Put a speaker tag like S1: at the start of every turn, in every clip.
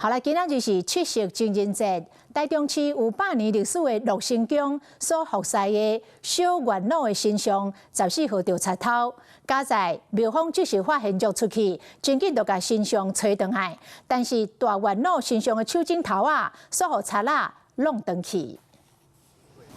S1: 好啦，今仔日是七夕情人節，台中市有100年歷史的樂成宮所服侍的小元老的神像，14號著賊偷，佳哉廟方即時發現就出去，真緊就共神像揣轉來，但是大元老神像的手指頭仔，煞予賊仔弄斷去。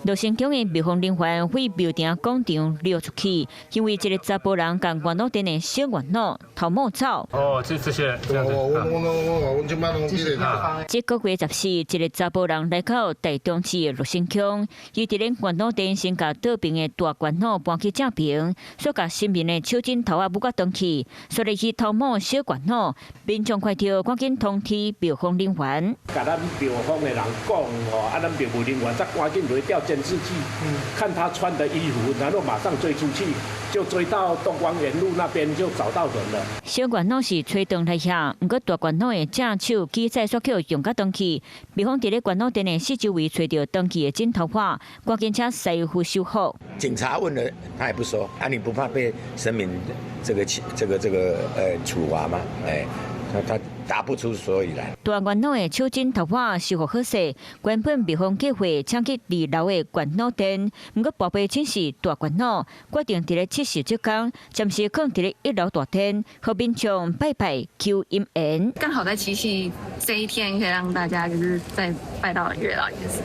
S2: 樂成宮的廟方人員對廟埕廣場溜出去，因為一个查埔人共元老殿的小元老偷摸走。
S3: 哦，這些
S4: 我我我我這擺攏記得。
S2: 這個月14，一个查埔人來到台中市的樂成宮，伊佇咧元老殿先共倒爿的大元老搬去正爿，煞共神明的手指頭仔舞甲斷去，煞來去偷摸小元老，民眾看著趕緊通知廟方人員。
S5: 共咱廟方的人講吼，啊，咱廟務人員才趕緊來調監視器，看他穿的衣服，然後馬上追出去，就追到東光園路那邊就找到人了。
S2: 小元老是揣轉來遐，毋過大元老的正手指仔煞予用甲斷去。廟方佇咧元老殿的四周圍揣著斷去的指頭仔，趕緊請師傅修復。
S6: 警察問了，他也不說。啊，你不怕被神明這個處罰嗎？哎，他答不出所以然。
S2: 大元老的手指頭仔修復好勢，原本廟方計劃請去二樓的元老殿，毋過跋杯請示大元老，決定佇咧七夕這工，暫時囥佇咧一樓大殿，予民眾拜拜求姻緣。
S7: 剛好在七夕這一天，可以讓大家就是再拜到月老，也是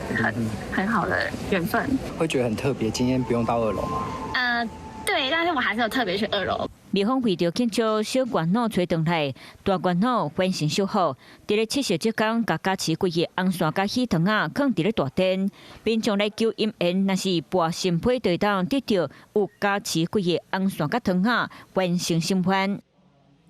S7: 很好的緣分。
S8: 會覺得很特別，今天不用到二樓嗎？
S7: 對，但是我還是有特別去二樓。
S2: 廟方為著慶祝小元老揣轉來，大元老完成修復，佇咧七夕這工，共加持幾个紅線佮喜糖仔，囥佇咧大殿，民眾來求姻緣，若是跋神批就會當得著有加持幾个紅線佮糖仔，完成心願。